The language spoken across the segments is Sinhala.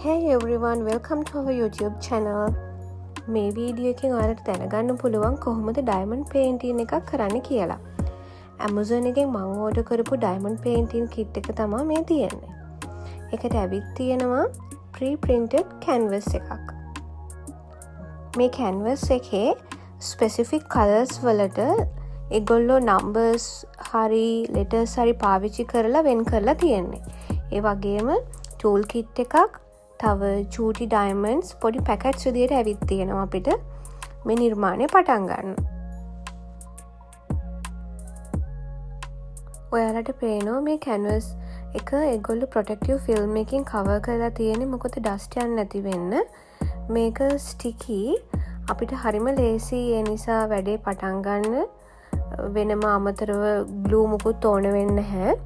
Hey everyone, welcome to our YouTube channel. මේ වීඩියෝ එකෙන් ඔයාලට දැනගන්න පුළුවන් කොහොමද ඩයමන්ඩ් පේන්ටින් එකක් කරන්න කියලා. Amazon එකෙන් මං ඕඩර් කරපු ඩයමන්ඩ් පේන්ටින් කිට් එක තමා මේ තියෙන්නේ. ඒකට ඇවිත් තියෙනවා ප්‍රී ප්‍රින්ටඩ් කැන්වස් එකක්. මේ කැන්වස් එකේ ස්පෙසිෆික් කලර්ස් වලට ඒගොල්ලෝ නම්බර්ස් හරි ලෙටර්ස් හරි පාවිච්චි කරලා වෙන් කරලා තියෙන්නේ. ඒ වගේම ටූල් කිට් එකක්, තව චූටි ඩයමන්ඩ්ස් පොඩි පැකට්ස් විදියට ඇවිත් තියෙනවා අපිට මේ නිර්මාණය පටන් ගන්න. ඔයාලට පේනවා මේ කැන්වස් එක ඒගොල්ලෝ ප්‍රොටෙක්ටිව් ෆිල්ම් එකකින් කවර් කරලා තියෙන්නේ, මොකද ඩස්ට් යන්නේ නැති වෙන්න. මේක ස්ටිකි, අපිට හරිම ලේසි. ඒ නිසා වැඩේ පටන් ගන්න වෙනම අමතරව ග්ලූ මුකුත් ඕන වෙන්නේ නැහැ.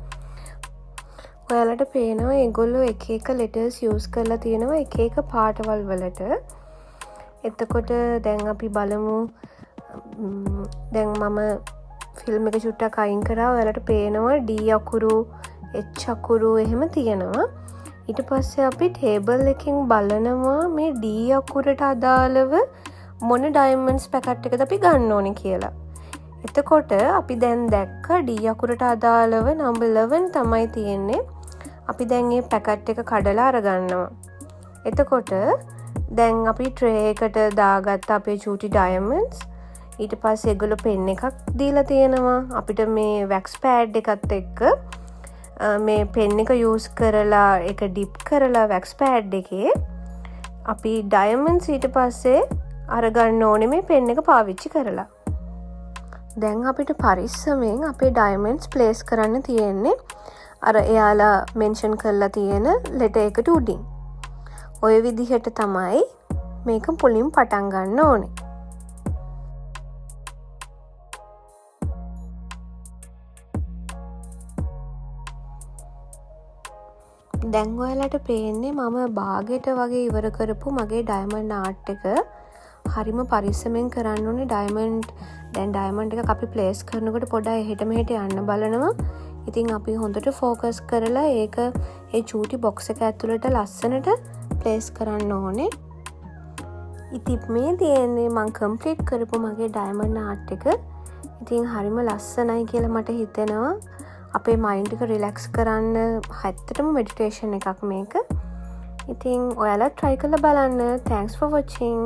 ඔයාලට පේනවා ඒගොල්ලෝ එක එක ලෙටර්ස් යූස් කරලා තියෙනවා එක එක පාටවල් වලට. එතකොට දැන් අපි බලමු. දැන් මම ෆිල්ම් එක චුට්ටක් අයින් කරා. ඔයාලට පේනවා D අකුරු, H අකුරු එහෙම තියෙනවා. ඊට පස්සේ අපි ටේබල් එකෙන් බලනවා මේ D අකුරට අදාළව මොන ඩයමන්ඩ්ස් පැකට් එකද අපි ගන්න ඕනේ කියලා. එතකොට අපි දැන් දැක්ක D අකුරට අදාළව නම්බර් 11 තමයි තියෙන්නේ. අපි දැන් මේ පැකට් එක කඩලා අරගන්නවා. එතකොට දැන් අපි ට්‍රේ එකට දාගත්ත අපේ චූටි ඩයමන්ඩ්ස්. ඊට පස්සේ ඒගොල්ලෝ පෙන් එකක් දීලා තියෙනවා අපිට මේ වැක්ස් පෑඩ් එකත් එක්ක. මේ පෙන් එක යූස් කරලා ඒක ඩිප් කරලා වැක්ස් පෑඩ් එකේ අපි ඩයමන්ඩ්ස් ඊට පස්සේ අරගන්න ඕනේ මේ පෙන් එක පාවිච්චි කරලා. දැන් අපිට පරිස්සමෙන් අපේ ඩයමන්ඩ්ස් ප්ලේස් කරන්න තියෙන්නේ අර එයාලා මෙන්ෂන් කරලා තියෙන ලෙටර් එකට උඩින්. ඔය විදිහට තමයි මේක මුලින් පටන් ගන්න ඕනේ. දැන් ඔයාලට පේන්නේ මම බාගෙට වගේ ඉවර කරපු මගේ ඩයමන්ඩ් ආර්ට් එක. හරිම පරිස්සමෙන් කරන්න ඕනේ ඩයමන්ඩ්. දැන් ඩයමන්ඩ් එකක් අපි ප්ලේස් කරනකොට පොඩ්ඩක් එහෙට මෙහෙට යන්න බලනවා. ඉතින් අපි හොඳට ෆෝකස් කරලා ඒක ඒ චූටි බොක්ස් එක ඇතුළට ලස්සනට ප්ලේස් කරන්න ඕනේ. ඉතින් මේ තියෙන්නේ මං කම්ප්ලීට් කරපු මගේ ඩයමන්ඩ් ආර්ට් එක. ඉතින් හරිම ලස්සනයි කියලා මට හිතෙනවා. අපේ මයින්ඩ් එක රිලැක්ස් කරන්න ඇත්තටම මෙඩිටේෂන් එකක් මේක. ඉතින් ඔයාලත් try කරලා බලන්න. Thanks for watching.